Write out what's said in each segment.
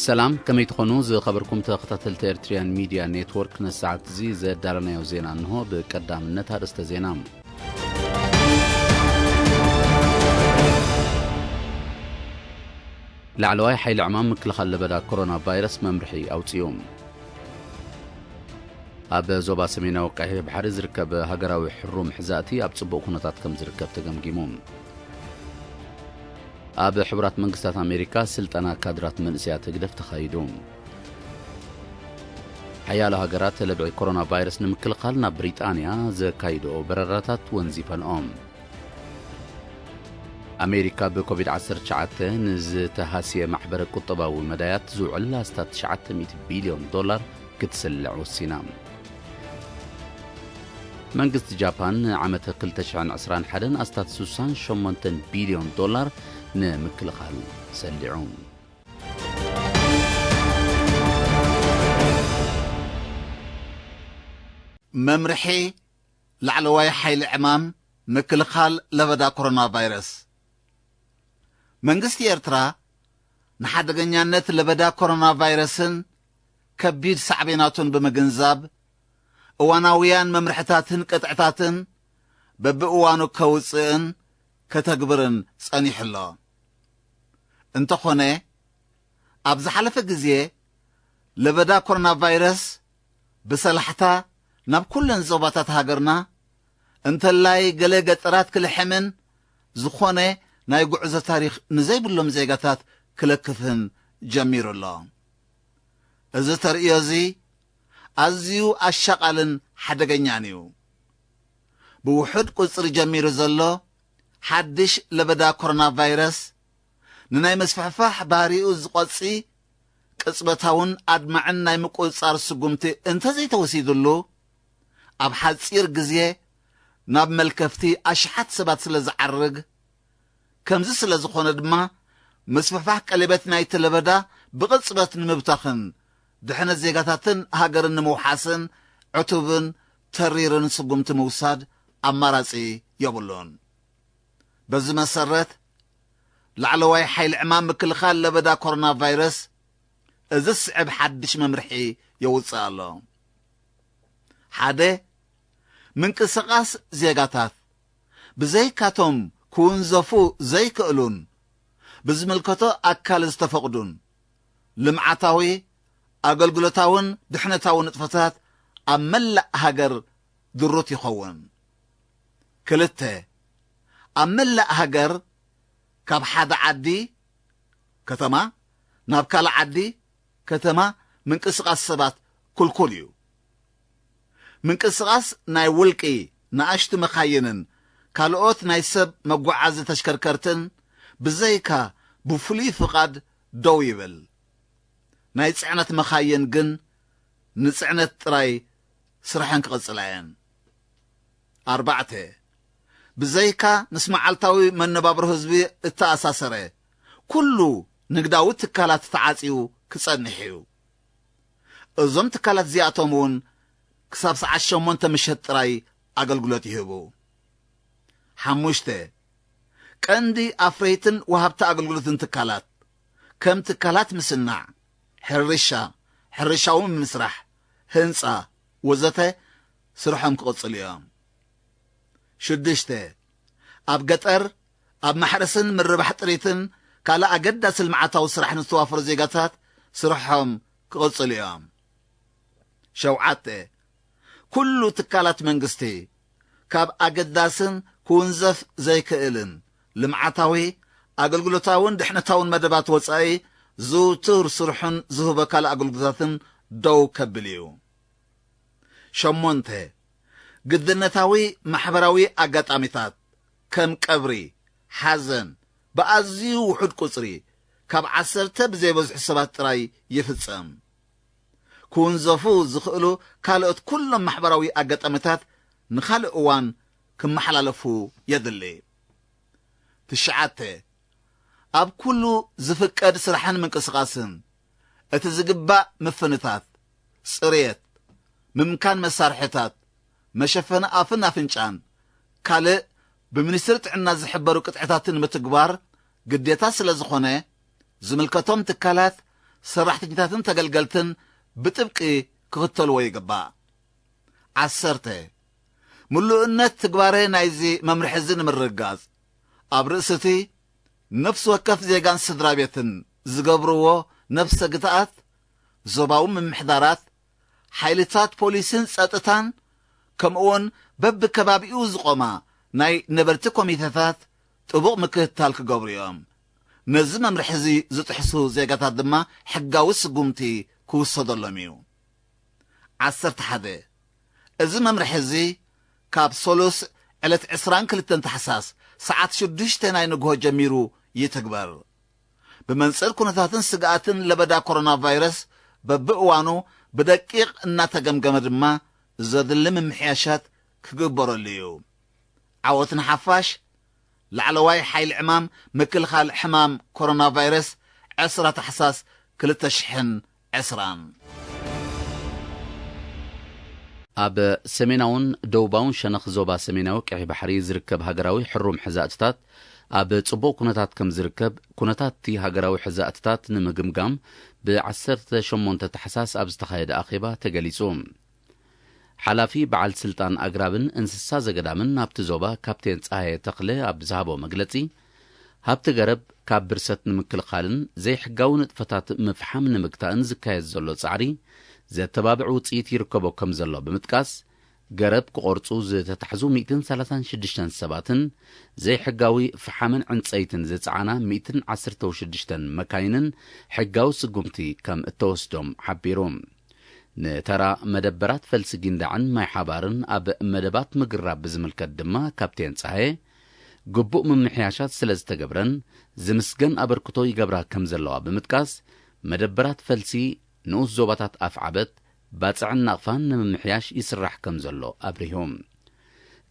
ሰላም፣ ከመይ ትኾኑ ዝኸበርኩም ተኸታተልቲ ኤርትሪያን ሚድያ ኔትወርክ? ነሰዓት እዚ ዘዳለናዮ ዜና እንሆ። ብቀዳምነት ኣርእስተ ዜና። ላዕለዋይ ሓይሊ ዕማም ምክልኻል ለበዳ ኮሮና ቫይረስ መምርሒ ኣውፅኡ። ኣብ ዞባ ሰሜናዊ ቀይሕ ባሕሪ ዝርከብ ሃገራዊ ሕሩም ሕዛእቲ ኣብ ጽቡቕ ኩነታት ከም ዝርከብ ተገምጊሙ። ኣብ ሕቡራት መንግስታት ኣሜሪካ ስልጠና ካድራት መንእሰያት ህግደፍ ተኻይዱ። ሓያሎ ሃገራት ለብዒ ኮሮና ቫይረስ ንምክልኻል ናብ ብሪጣንያ ዘካይድኦ በረራታት ወንዚፈንኦም። ኣሜሪካ ብኮቪድ ዓሰርተ ትሽዓተ ንዝተሃስየ ማሕበረ ቁጠባዊ መዳያት ዝውዕል ኣስታት ትሽዓተ ሚእቲ ቢልዮን ዶላር ክትስልዕ ወሲና። መንግስቲ ጃፓን ንዓመት ክልተ ሽሕን ዕስራን ሓደን ኣስታት ስሳን ሸሞንተን ቢልዮን ዶላር ንምክልኻል ሰሊዑ። መምርሒ ላዕለዋይ ሓይሊ ዕማም ምክልኻል ለበዳ ኮሮና ቫይረስ። መንግስቲ ኤርትራ ንሓደገኛነት ለበዳ ኮሮና ቫይረስን ከቢድ ሳዕቤናቱን ብምግንዛብ፣ እዋናውያን መምርሕታትን ቅጥዕታትን በብእዋኑ ከውጽእን ከተግብርን ጸኒሑ ኣሎ። እንተኾነ፣ ኣብ ዝሓለፈ ግዜ ለበዳ ኮሮና ቫይረስ ብሰላሕታ ናብ ኩለን ዞባታት ሃገርና፣ እንተላይ ገለ ገጠራት ክልሕምን ዝኾነ ናይ ጉዕዞ ታሪኽ ንዘይብሎም ዜጋታት ክለክፍን ጀሚሩ ኣሎ። እዚ ተርእዮ እዚ ኣዝዩ ኣሻቓልን ሓደገኛን እዩ። ብውሑድ ቁጽሪ ጀሚሩ ዘሎ ሓድሽ ለበዳ ኮሮና ቫይረስ ንናይ መስፋሕፋሕ ባህሪኡ ዝቖጺ ቅጽበታውን ኣድማዕን ናይ ምቁጽጻር ስጉምቲ እንተዘይተወሲዱሉ፣ ኣብ ሓጺር ግዜ ናብ መልከፍቲ ኣሽሓት ሰባት ስለ ዝዓርግ፣ ከምዚ ስለ ዝኾነ ድማ፣ ምስፍሕፋሕ ቀለቤት ናይቲ ለበዳ ብቕጽበት ንምብታኽን ድሕነት ዜጋታትን ሃገርን ንምውሓስን ዕቱብን ተሪርን ስጉምቲ ምውሳድ ኣማራጺ የብሉን። በዚ መሰረት፣ ላዕለዋይ ሓይሊ ዕማም ምክልኻል ለበዳ ኮሮና ቫይረስ እዚ ዝስዕብ ሓድሽ መምርሒ የውጽእ ኣሎ። ሓደ፣ ምንቅስቓስ ዜጋታት ብዘይካቶም ክውንዘፉ ዘይክእሉን ብዝምልከቶ ኣካል ዝተፈቕዱን ልምዓታዊ፣ ኣገልግሎታውን ድሕነታዊ ንጥፈታት ኣብ መላእ ሃገር ድሩት ይኸውን። ክልተ፣ ኣብ መላእ ሃገር ካብ ሓደ ዓዲ፣ ከተማ፣ ናብ ካልእ ዓዲ፣ ከተማ፣ ምንቅስቓስ ሰባት ክልኩል እዩ። ምንቅስቓስ ናይ ውልቂ ንኣሽቱ መኻይንን ካልኦት ናይ ሰብ መጓዓዚ ተሽከርከርትን ብዘይካ ብፍሉይ ፍቓድ ደው ይብል። ናይ ጽዕነት መኻይን ግን ንጽዕነት ጥራይ ስርሐን ክቕጽላ እየን። ኣርባዕተ፣ ብዘይካ ምስ መዓልታዊ መነባብሮ ህዝቢ እተኣሳሰረ ኩሉ ንግዳዊ ትካላት ተዓጽዩ ክጸንሕ እዩ። እዞም ትካላት እዚኣቶም እውን ክሳብ ሰዓት ሸሞንተ ምሸት ጥራይ ኣገልግሎት ይህቡ። ሓሙሽተ፣ ቀንዲ ኣፍረይትን ወሃብቲ ኣገልግሎትን ትካላት፣ ከም ትካላት ምስናዕ፣ ሕርሻ፣ ሕርሻዊ ምምስራሕ፣ ህንጻ፣ ወዘተ ስርሖም ክቕጽሉ እዮም። ሽዱሽተ፣ ኣብ ገጠር፣ ኣብ ማሕረስን ምርባሕ ጥሪትን ካልእ ኣገዳሲ ልምዓታዊ ስራሕን ዝተዋፈሩ ዜጋታት ስርሖም ክቕጽሉ እዮም። ሸውዓተ፣ ኩሉ ትካላት መንግስቲ ካብ ኣገዳስን ክውንዘፍ ዘይክእልን ልምዓታዊ፣ ኣገልግሎታውን ድሕነታውን መደባት ወጻኢ ዝውቱር ስርሑን ዝህቦ ካልእ ኣገልግሎታትን ደው ከብል እዩ። ሸሞንተ፣ ግድነታዊ ማሕበራዊ ኣጋጣሚታት ከም ቀብሪ፣ ሓዘን፣ ብኣዝዩ ውሑድ ቁጽሪ ካብ ዓሰርተ ብዘይበዝሑ ሰባት ጥራይ ይፍጸም። ክውንዘፉ ዝኽእሉ ካልኦት ኩሎም ማሕበራዊ ኣጋጣሚታት ንኻልእ እዋን ክመሓላለፉ የድሊ። ትሽዓተ፣ ኣብ ኩሉ ዝፍቀድ ስራሕን ምንቅስቓስን እቲ ዝግባእ ምፍንታት፣ ጽሬት፣ ምምካን መሳርሕታት፣ መሸፈኒ ኣፍን ኣፍንጫን ካልእ ብሚኒስትሪ ጥዕና ዝሕበሩ ቅጥዕታትን ምትግባር ግዴታ ስለ ዝኾነ፣ ዝምልከቶም ትካላት ሰራሕተኛታትን ተገልገልትን ብጥብቂ ክኽተልዎ ይግባእ። ዓሰርተ፣ ምሉእነት ትግባረ ናይዚ መምርሒ እዚ ንምርግጋጽ፣ ኣብ ርእሲ እቲ ነፍሲ ወከፍ ዜጋን ስድራ ቤትን ዝገብርዎ ነፍሰ ግትኣት፣ ዞባዊ ምምሕዳራት፣ ሓይልታት ፖሊስን ጸጥታን፣ ከምኡውን በብከባቢኡ ዝቖማ ናይ ነበርቲ ኮሚተታት ጥቡቕ ምክትታል ክገብሩ እዮም። ነዚ መምርሒ እዚ ዝጥሕሱ ዜጋታት ድማ ሕጋዊ ስጉምቲ ክውሰደሎም እዩ። ዓሰርተ ሓደ፣ እዚ መምርሒ እዚ ካብ ሰሉስ ዕለት ዕስራን ክልተን ታሕሳስ ሰዓት ሽዱሽተ ናይ ንግሆ ጀሚሩ ይትግበር። ብመንጽር ኩነታትን ስግኣትን ለበዳ ኮሮና ቫይረስ በብእዋኑ ብደቂቕ እናተገምገመ ድማ ዘድሊ ምምሕያሻት ክግበረሉ እዩ። ዓወት ንሓፋሽ! ላዕለዋይ ሓይሊ ዕማም ምክልኻል ሕማም ኮሮና ቫይረስ፣ ዕስራ ታሕሳስ ክልተ ሽሕን ዕስራን። ኣብ ሰሜናውን ደቡባውን ሸነኽ ዞባ ሰሜናዊ ቀይሕ ባሕሪ ዝርከብ ሃገራዊ ሕሩም ሕዛእትታት ኣብ ጽቡቕ ኩነታት ከም ዝርከብ፣ ኩነታት እቲ ሃገራዊ ሕዛእትታት ንምግምጋም ብ ዓሰርተ ሸሞንተ ታሕሳስ ኣብ ዝተኻየደ ኣኼባ ተገሊጹ። ሓላፊ በዓል ስልጣን ኣግራብን እንስሳ ዘገዳምን ናብቲ ዞባ ካፕቴን ጸሃየ ተኽለ ኣብ ዝሃቦ መግለጺ፣ ሃብቲ ገረብ ካብ ብርሰት ንምክልኻልን ዘይሕጋዊ ንጥፈታት ምፍሓም ንምግታእን ዝካየድ ዘሎ ጻዕሪ ዘተባብዕ ውጽኢት ይርከቦ ከም ዘሎ ብምጥቃስ፣ ገረብ ክቖርጹ ዝተታሕዙ ሚእትን ሰላሳን ሽዱሽተን ሰባትን ዘይሕጋዊ ፍሓምን ዕንጸይትን ዝጸዓና ሚእትን ዓሰርተ ሽዱሽተን መካይንን ሕጋዊ ስጉምቲ ከም እተወስዶም ሓቢሩ። ንተራ መደበራት ፈልሲ ጊንዳዕን ማይ ሓባርን ኣብ መደባት ምግራብ ብዝምልከት ድማ ካፕቴን ጸሃየ፣ ግቡእ ምምሕያሻት ስለ ዝተገብረን ዝምስገን ኣበርክቶ ይገብራ ከም ዘለዋ ብምጥቃስ፣ መደበራት ፈልሲ ንኡስ ዞባታት ኣፍዓበት፣ ባጽዕን ናቕፋን ንምምሕያሽ ይስራሕ ከም ዘሎ ኣብሪሁ።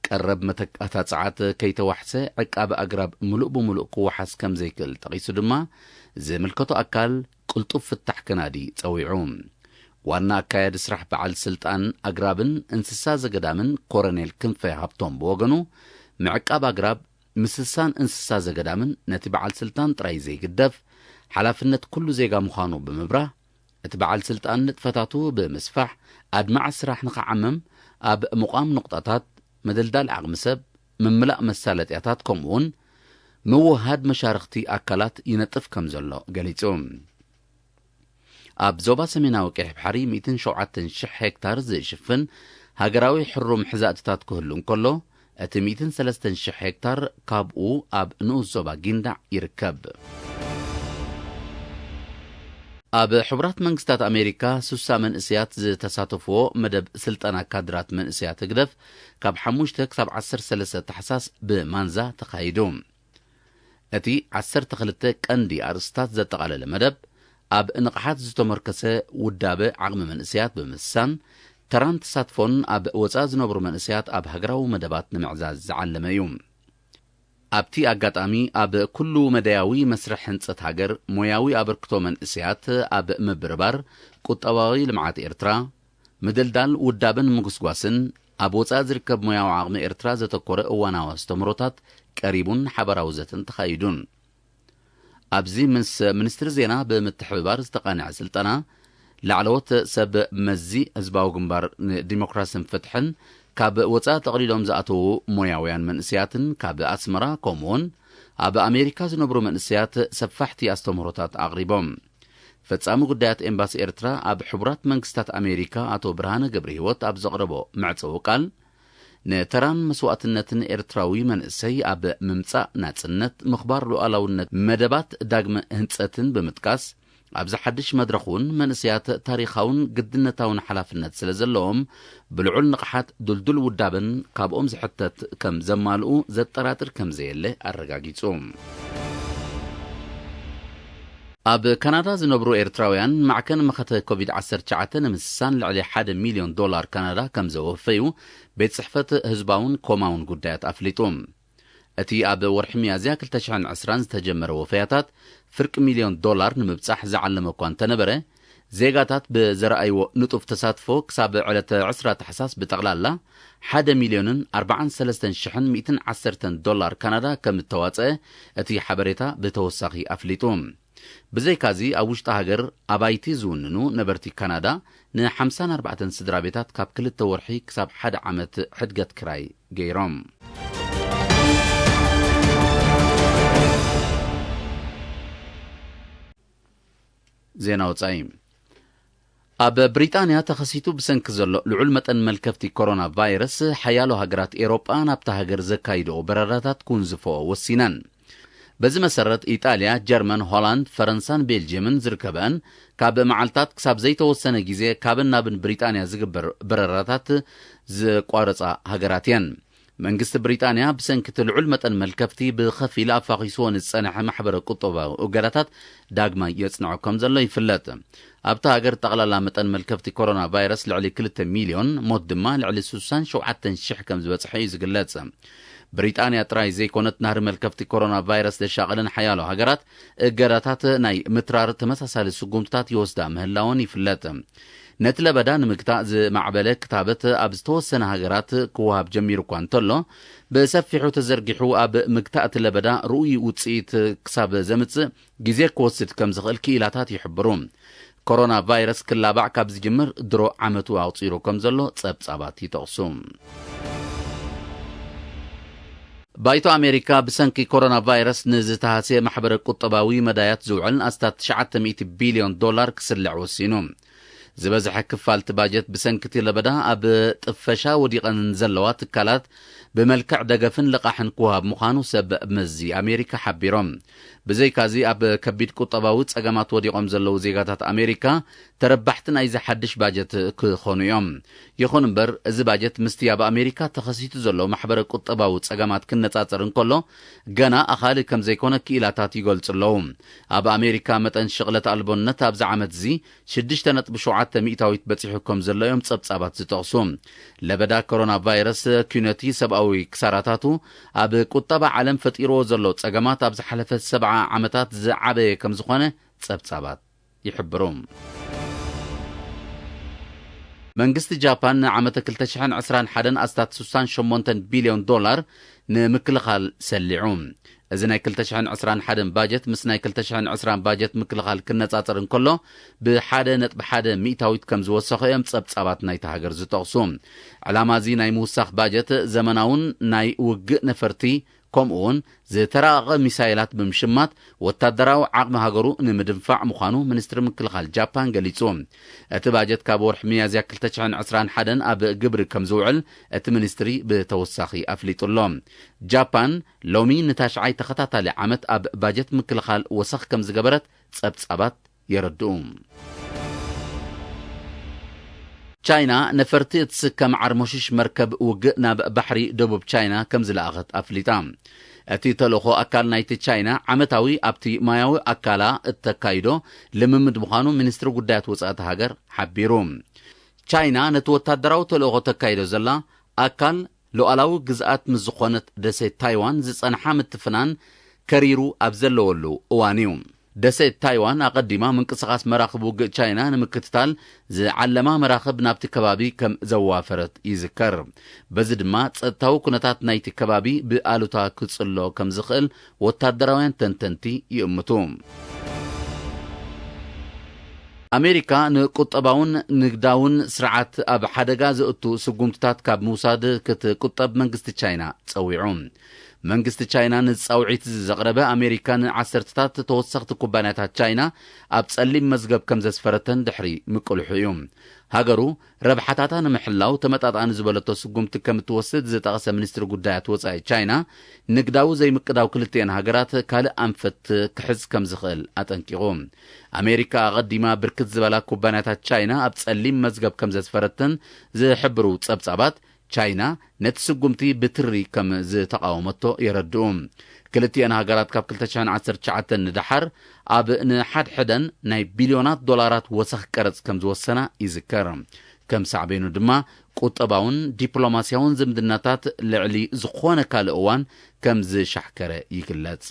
ቀረብ መተካእታ ጸዓት ከይተዋሕሰ ዕቃበ ኣግራብ ምሉእ ብምሉእ ክወሓስ ከም ዘይክእል ጠቒሱ ድማ፣ ዝምልከቶ ኣካል ቅልጡፍ ፍታሕ ከናዲ ጸዊዑ። ዋና ኣካያዲ ስራሕ በዓል ስልጣን ኣግራብን እንስሳ ዘገዳምን ኮረኔል ክንፈ ሃብቶም ብወገኑ፣ ምዕቃብ ኣግራብ፣ ምስሳን እንስሳ ዘገዳምን ነቲ በዓል ስልጣን ጥራይ ዘይግደፍ ሓላፍነት ኩሉ ዜጋ ምዃኑ ብምብራህ፣ እቲ በዓል ስልጣን ንጥፈታቱ ብምስፋሕ ኣድማዒ ስራሕ ንኽዓምም ኣብ ምቋም ኑቕጣታት፣ ምድልዳል ዓቕሚ ሰብ፣ ምምላእ መሳለጥያታት ከምኡውን ምውህሃድ መሻርኽቲ ኣካላት ይነጥፍ ከም ዘሎ ገሊጹ። ኣብ ዞባ ሰሜናዊ ቀይሕ ባሕሪ ሚእትን ሸውዓተን ሽሕ ሄክታር ዝሽፍን ሃገራዊ ሕሩም ሕዛእትታት ክህሉ እንከሎ፣ እቲ ሚእትን ሰለስተን ሽሕ ሄክታር ካብኡ ኣብ ንኡስ ዞባ ጊንዳዕ ይርከብ። ኣብ ሕቡራት መንግስታት ኣሜሪካ ሱሳ መንእሰያት ዝተሳተፍዎ መደብ ስልጠና ካድራት መንእሰያት ህግደፍ ካብ ሓሙሽተ ክሳብ ዓሰርተ ሰለስተ ታሕሳስ ብማንዛ ተኻይዱ። እቲ ዓሰርተ ክልተ ቀንዲ ኣርእስታት ዘጠቓለለ መደብ፣ ኣብ ንቕሓት ዝተመርከሰ ውዳበ ዓቕሚ መንእሰያት ብምስሳን፣ ተራን ተሳትፎን ኣብ ወጻኢ ዝነብሩ መንእሰያት ኣብ ሃገራዊ መደባት ንምዕዛዝ ዝዓለመ እዩ። ኣብቲ ኣጋጣሚ፣ ኣብ ኩሉ መዳያዊ መስርሕ ህንጸት ሃገር ሞያዊ ኣበርክቶ መንእሰያት ኣብ ምብርባር ቁጠባዊ ልምዓት ኤርትራ፣ ምድልዳል ውዳበን ምጉስጓስን፣ ኣብ ወጻኢ ዝርከብ ሞያዊ ዓቕሚ ኤርትራ ዘተኮረ እዋናዊ ኣስተምህሮታት ቀሪቡን ሓባራዊ ዘተን ተኻይዱን። ኣብዚ ምስ ሚኒስትሪ ዜና ብምትሕብባር ዝተቓንዐ ስልጠና፣ ላዕለዎት ሰብ መዚ ህዝባዊ ግንባር ንዲሞክራስን ፍትሕን፣ ካብ ወጻኢ ጠቕሊሎም ዝኣተዉ ሞያውያን መንእሰያትን ካብ ኣስመራ፣ ከምኡውን ኣብ ኣሜሪካ ዝነብሩ መንእሰያት ሰፋሕቲ ኣስተምህሮታት ኣቕሪቦም። ፈጻሚ ጉዳያት ኤምባሲ ኤርትራ ኣብ ሕቡራት መንግስታት ኣሜሪካ ኣቶ ብርሃነ ገብረሂወት ኣብ ዘቕረቦ መዕጸዊ ቃል፣ ንተራን መስዋእትነትን ኤርትራዊ መንእሰይ ኣብ ምምጻእ ናጽነት፣ ምኽባር ሉዓላውነት፣ መደባት ዳግመ ህንጸትን ብምጥቃስ፣ ኣብዚ ሓድሽ መድረኽ እውን መንእሰያት ታሪኻውን ግድነታውን ሓላፍነት ስለ ዘለዎም፣ ብልዑል ንቕሓት ድልዱል ውዳበን ካብኦም ዝሕተት ከም ዘማልኡ ዘጠራጥር ከም ዘየለ ኣረጋጊጹ። ኣብ ካናዳ ዝነብሩ ኤርትራውያን ማዕከን መኸተ ኮቪድ ዓሰርተ ትሽዓተ ንምስሳን ልዕሊ ሓደ ሚልዮን ዶላር ካናዳ ከም ዘወፈዩ ቤት ጽሕፈት ህዝባውን ኮማውን ጉዳያት ኣፍሊጡ። እቲ ኣብ ወርሒ ሚያዝያ ክልተ ሽሕን ዕስራን ዝተጀመረ ወፈያታት ፍርቂ ሚልዮን ዶላር ንምብጻሕ ዝዓለመ እኳ እንተነበረ፣ ዜጋታት ብዘረኣይዎ ንጡፍ ተሳትፎ ክሳብ ዕለተ ዕስራ ታሕሳስ ብጠቕላላ ሓደ ሚልዮንን ኣርባዓን ሰለስተን ሽሕን ሚእትን ዓሰርተን ዶላር ካናዳ ከም እተዋጸአ እቲ ሓበሬታ ብተወሳኺ ኣፍሊጡ። ብዘይካዚ ኣብ ውሽጢ ሃገር ኣባይቲ ዝውንኑ ነበርቲ ካናዳ ን54 ስድራ ቤታት ካብ ክልተ ወርሒ ክሳብ ሓደ ዓመት ሕድገት ክራይ ገይሮም። ዜና ወጻኢ። ኣብ ብሪጣንያ ተኸሲቱ ብሰንኪ ዘሎ ልዑል መጠን መልከፍቲ ኮሮና ቫይረስ፣ ሓያሎ ሃገራት ኤውሮጳ ናብታ ሃገር ዘካይድኦ በረራታት ክውንዝፈኦ ወሲነን። በዚ መሰረት፣ ኢጣልያ፣ ጀርመን፣ ሆላንድ፣ ፈረንሳን ቤልጅየምን ዝርከበን፣ ካብ መዓልታት ክሳብ ዘይተወሰነ ግዜ ካብን ናብን ብሪጣንያ ዝግበር በረራታት ዘቋረጻ ሃገራት እየን። መንግስቲ ብሪጣንያ ብሰንኪ እቲ ልዑል መጠን መልከፍቲ ብኸፊል ኣፋኺስዎ ንዝጸንሐ ማሕበረ ቁጠባዊ እገዳታት ዳግማይ የጽንዖ ከም ዘሎ ይፍለጥ። ኣብታ ሃገር ጠቕላላ መጠን መልከፍቲ ኮሮና ቫይረስ ልዕሊ ክልተ ሚልዮን፣ ሞት ድማ ልዕሊ ስሳን ሸውዓተን ሽሕ ከም ዝበጽሐ እዩ ዝግለጽ። ብሪጣንያ ጥራይ ዘይኮነት፣ ናህሪ መልከፍቲ ኮሮና ቫይረስ ዘሻቐለን ሓያሎ ሃገራት እገዳታት ናይ ምትራር ተመሳሳሊ ስጉምትታት ይወስዳ ምህላወን ይፍለጥ። ነቲ ለበዳ ንምግታእ ዝማዕበለ ክታበት ኣብ ዝተወሰነ ሃገራት ክወሃብ ጀሚሩ እኳ እንተሎ፣ ብሰፊሑ ተዘርጊሑ ኣብ ምግታእ እቲ ለበዳ ርኡይ ውጽኢት ክሳብ ዘምጽእ ግዜ ክወስድ ከም ዝኽእል ክኢላታት ይሕብሩ። ኮሮና ቫይረስ ክላባዕ ካብ ዝጅምር ድሮ ዓመቱ ኣቑጺሩ ከም ዘሎ ጸብጻባት ይጠቕሱ። ባይቶ ኣሜሪካ ብሰንኪ ኮሮና ቫይረስ ንዝተሃስየ ማሕበረ ቁጠባዊ መዳያት ዝውዕል ኣስታት ትሽዓተ ሚእቲ ቢልዮን ዶላር ክስልዕ ወሲኑ። ዝበዝሐ ክፋል እቲ ባጀት ብሰንኪ እቲ ለበዳ ኣብ ጥፈሻ ወዲቐን ዘለዋ ትካላት ብመልክዕ ደገፍን ልቓሕን ክወሃብ ምዃኑ ሰብ መዚ ኣሜሪካ ሓቢሮም። ብዘይካዚ ኣብ ከቢድ ቁጠባዊ ጸገማት ወዲቖም ዘለዉ ዜጋታት ኣሜሪካ ተረባሕቲ ናይዚ ሓድሽ ባጀት ክኾኑ እዮም። ይኹን እምበር፣ እዚ ባጀት ምስቲ ኣብ ኣሜሪካ ተኸሲቱ ዘሎ ማሕበረ ቁጠባዊ ጸገማት ክነጻጸር እንከሎ፣ ገና ኣኻሊ ከም ዘይኮነ ክኢላታት ይገልጹ ኣለዉ። ኣብ ኣሜሪካ መጠን ሽቕለት ኣልቦነት ኣብዚ ዓመት እዚ ሽዱሽተ ነጥቢ ሸውዓተ ሚእታዊት በጺሑ ከም ዘሎ እዮም ጸብጻባት ዝጠቕሱ። ለበዳ ኮሮና ቫይረስ፣ ኲነቲ ሰብኣዊ ክሳራታቱ፣ ኣብ ቁጠባ ዓለም ፈጢርዎ ዘሎ ጸገማት ኣብ ዝሓለፈ ሰብዓ ዓመታት ዝዓበየ ከም ዝኾነ ጸብጻባት ይሕብሩ። መንግስቲ ጃፓን ንዓመተ ክልተ ሽሕን ዕስራን ሓደን ኣስታት ስሳን ሸሞንተን ቢልዮን ዶላር ንምክልኻል ሰሊዑ። እዚ ናይ ክልተ ሽሕን ዕስራን ሓደን ባጀት ምስ ናይ ክልተ ሽሕን ዕስራን ባጀት ምክልኻል ክነጻጸር እንከሎ፣ ብሓደ ነጥቢ ሓደ ሚእታዊት ከም ዝወሰኸ እዮም ጸብጻባት ናይታ ሃገር ዝጠቕሱ። ዕላማ እዚ ናይ ምውሳኽ ባጀት፣ ዘመናውን ናይ ውግእ ነፈርቲ፣ ከምኡ እውን ዝተራቐቐ ሚሳይላት ብምሽማት ወታደራዊ ዓቕሚ ሃገሩ ንምድንፋዕ ምዃኑ ሚኒስትሪ ምክልኻል ጃፓን ገሊጹ። እቲ ባጀት ካብ ወርሒ ሚያዝያ ክልተ ሽሕን ዕስራን ሓደን ኣብ ግብሪ ከም ዝውዕል እቲ ሚኒስትሪ ብተወሳኺ ኣፍሊጡ ኣሎ። ጃፓን ሎሚ ንታሽዓይ ተኸታታሊ ዓመት ኣብ ባጀት ምክልኻል ወሰኽ ከም ዝገበረት ጸብጻባት የረድኡ። ቻይና ነፈርቲ እትስከም ዓርሞሽሽ መርከብ ውግእ ናብ ባሕሪ ደቡብ ቻይና ከም ዝለኣኸት ኣፍሊጣ። እቲ ተልእኾ ኣካል ናይቲ ቻይና ዓመታዊ ኣብቲ ማያዊ ኣካላ እተካይዶ ልምምድ ምዃኑ ሚኒስትሪ ጉዳያት ወጻኢ እታ ሃገር ሓቢሩ። ቻይና ነቲ ወታደራዊ ተልእኾ ተካይዶ ዘላ ኣካል ሉዓላዊ ግዝኣት ምስ ዝኾነት ደሴት ታይዋን ዝጸንሓ ምትፍናን ከሪሩ ኣብ ዘለወሉ እዋን እዩ። ደሴት ታይዋን ኣቐዲማ ምንቅስቓስ መራኽብ ውግእ ቻይና ንምክትታል ዝዓለማ መራኽብ ናብቲ ከባቢ ከም ዘዋፈረት ይዝከር። በዚ ድማ ጸጥታዊ ኩነታት ናይቲ ከባቢ ብኣሉታ ክጽሎ ከም ዝኽእል ወታደራውያን ተንተንቲ ይእምቱ። ኣሜሪካ ንቁጠባውን ንግዳውን ስርዓት ኣብ ሓደጋ ዘእቱ ስጉምትታት ካብ ምውሳድ ክትቁጠብ መንግስቲ ቻይና ጸዊዑ። መንግስቲ ቻይና ንጻውዒት ዘቕረበ ኣሜሪካ ንዓሰርተታት ተወሰኽቲ ኩባንያታት ቻይና ኣብ ጸሊም መዝገብ ከም ዘስፈረተን ድሕሪ ምቅልሑ እዩ። ሃገሩ ረብሓታታ ንምሕላው ተመጣጣኒ ዝበለቶ ስጉምቲ ከም እትወስድ ዝጠቐሰ ሚኒስትሪ ጉዳያት ወጻኢ ቻይና፣ ንግዳዊ ዘይምቅዳው ክልቲኤን ሃገራት ካልእ ኣንፈት ክሕዝ ከም ዝኽእል ኣጠንቂቑ። ኣሜሪካ ኣቐዲማ ብርክት ዝበላ ኩባንያታት ቻይና ኣብ ጸሊም መዝገብ ከም ዘስፈረተን ዝሕብሩ ጸብጻባት፣ ቻይና ነቲ ስጉምቲ ብትሪ ከም ዝተቓወመቶ የረድኡ። ክልቲኤን ሃገራት ካብ ክልተ ሽሕን ዓሰርተ ትሽዓተን ንደሓር ኣብ ንሓድሕደን ናይ ቢልዮናት ዶላራት ወሰኽ ቀረጽ ከም ዝወሰና ይዝከር። ከም ሳዕቤኑ ድማ ቁጠባውን ዲፕሎማስያውን ዝምድናታት ልዕሊ ዝኾነ ካልእ እዋን ከም ዝሻሕከረ ይግለጽ።